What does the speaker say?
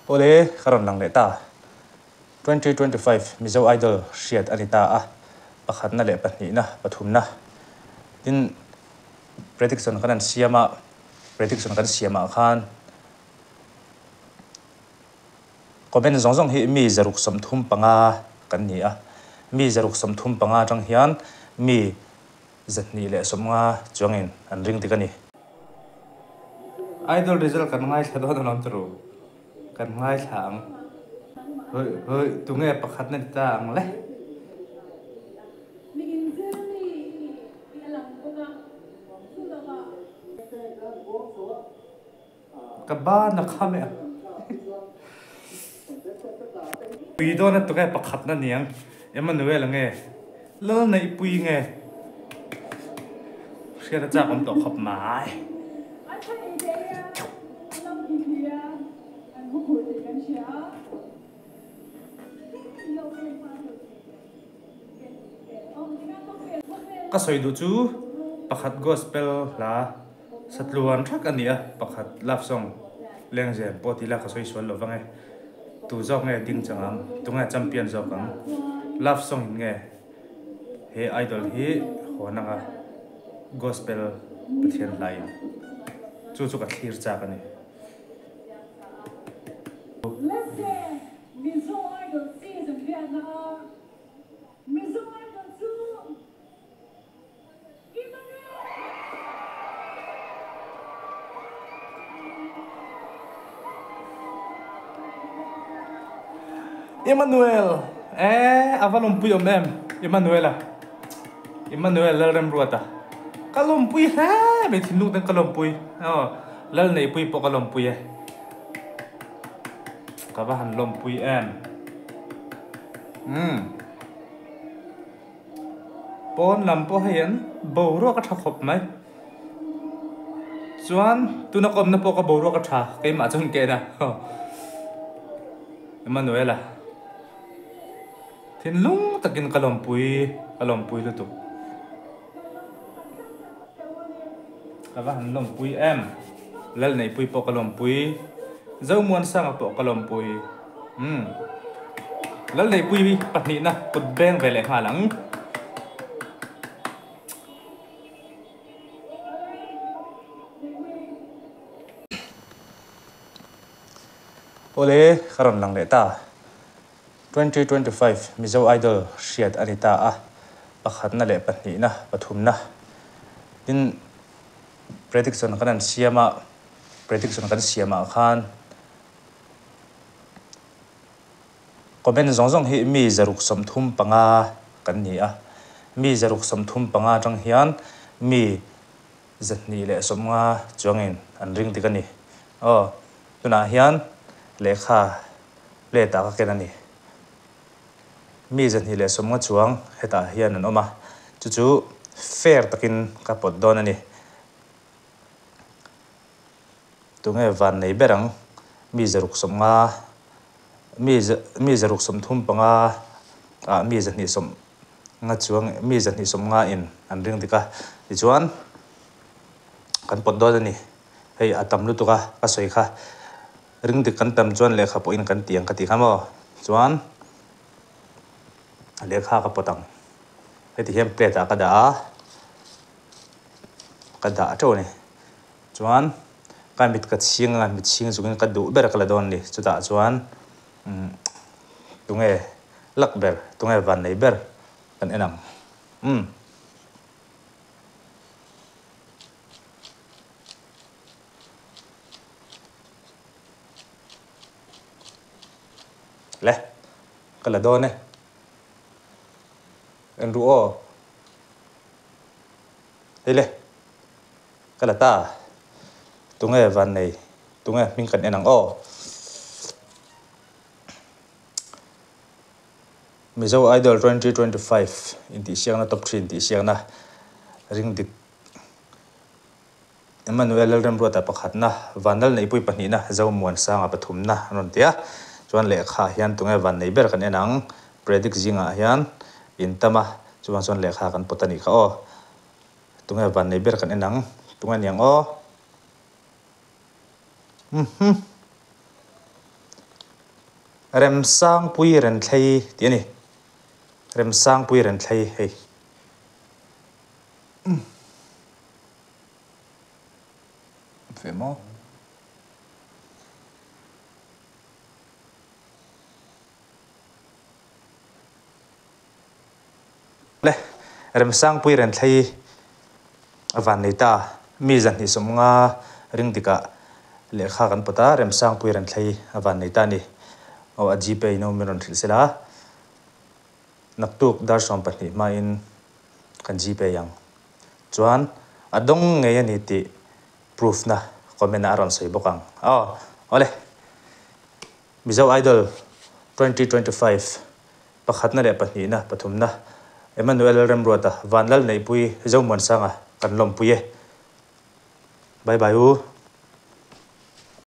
Awle, ka rawn lang leh ta. 2025 Mizo Idol hriat a ni ta a, pakhatna leh pahnihna, pathumna. Tin, prediction kan han siam a, prediction kan siamah khan comment zawng zawng hi mi 135 kan ni a, mi 135 atang hian mi 250 chuangin an ring dik a ni. Idol result kan ngaithla dawn alawm turu, kan ngaithla ang. Hoi hoi tunge pakhatna ni ta ang le. Ka ban a kham e a. Pui dawn a tunge pakhatna niang Emmanuel nge Lalneihpui nge hriat a chak awm tawh khawp mai. Ka sawi duh chu pakhat gospel hla Satluan thak a ni a, pakhat love song lengzem pawh tih la ka sawi sual lo vang e. Tu zawk nge ding chang ang, tunge champion zawk ang? Love song in nge he idol hi hawn anga gospel Pathian hla in chu chu ka thlir chak a ni. Leste Mizo Idol season riatna a Mizo Idol chu Emmanuel eh a va lawmpui awm em Emmanuel a Emmanuel Lalremruata ka lawmpui hle mai thinlung ten ka lawmpui aw Lalneihpui pawh ka lawmpui e ka va han lawmpui em umm. Pawn lam pawh hei an boruak a tha khawp mai. Chuan tuna ka awmna pawh ka boruak a tha keimah chuan ka en a Emmanuel-a thinlung takin ka lawmpui ka lawmpui lutuk. Ka va han lawmpui em. Lalneihpui pawh ka lawmpui. Zomuansanga pawh ka lawmpui. Umm. Lalneihpui pahnihna kut beng ve leh nghal ang. Awle, ka rawn lang leh ta. 2025 Mizo Idol hriat a ni ta a, pakhatna leh pahnihna, pathumna. Tin, prediction kan han siam a, prediction kan siamah khan comment zawng zawng hi mi 135 kan ni a, mi 135 atang hian mi 250 chuangin an ring dik a ni. Aw, tunah hian lehkha plate ah ka ken a ni. Mi 250 chuang hetah hian an awm a, chu chu fair takin ka pawt dawn a ni. Tunge van nei ber ang? Mi 150, mi mi 135 ah mi 250 chuang mi 250 in an ring dik a, tichuan kan pawt dawn a ni. Hei a tam lutuk a, ka sawi kha. Ring dik kan tam chuan lehkha pawhin kan ti ang ka ti kha maw? Chuan lehkha ka pawt ang. Heti hian plate ah ka dah a, ka dah teuh a ni. Chuan ka mit ka chhing anga mit chhing zungin ka duh ber ka la dawn a ni. Chutah chuan umm tunge lak ber, tunge vannei ber kan en ang. Umm. Le, ka la dawn e. En ru aw. Hei le, ka la ta. Tunge van nei, tunge hming kan en ang aw. Mizo Idol 2025 intihsiakna top 3 intihsiakna ring dik Emmanuel Lalremruata pakhatna, Vanlalneihpui pahnihna, Zomuansanga pathumna an rawn ti a. Chuan lehkha hian tunge vannei ber kan en ang, predict zingah hian in tam a, chuvang chuan lehkha kan pawt a nih kha aw. Tunge vannei ber kan en ang, tunge niang aw. Umm. Remsangpui Renthlei tih a ni. Remsangpui Renthlei hei. Ve maw? Le, Remsangpui Renthlei a van nei ta. Mi 250 ring dikah lehkha kan pawt a, Remsangpui Renthlei a van nei ta a ni. Aw, a Gpay no min rawn hrilh sela. Naktuk dar 12 hmain kan Gpay ang. Chuan a dawng ngei a ni tih proof na comment ah a rawn sawi bawk ang. Aw, awle. Mizo Idol 2025 pakhatna leh pahnihna pathumna Emmanuel Remruata Vanlal Neihpui Zomuansanga kan lawmpui e. Bye bye u.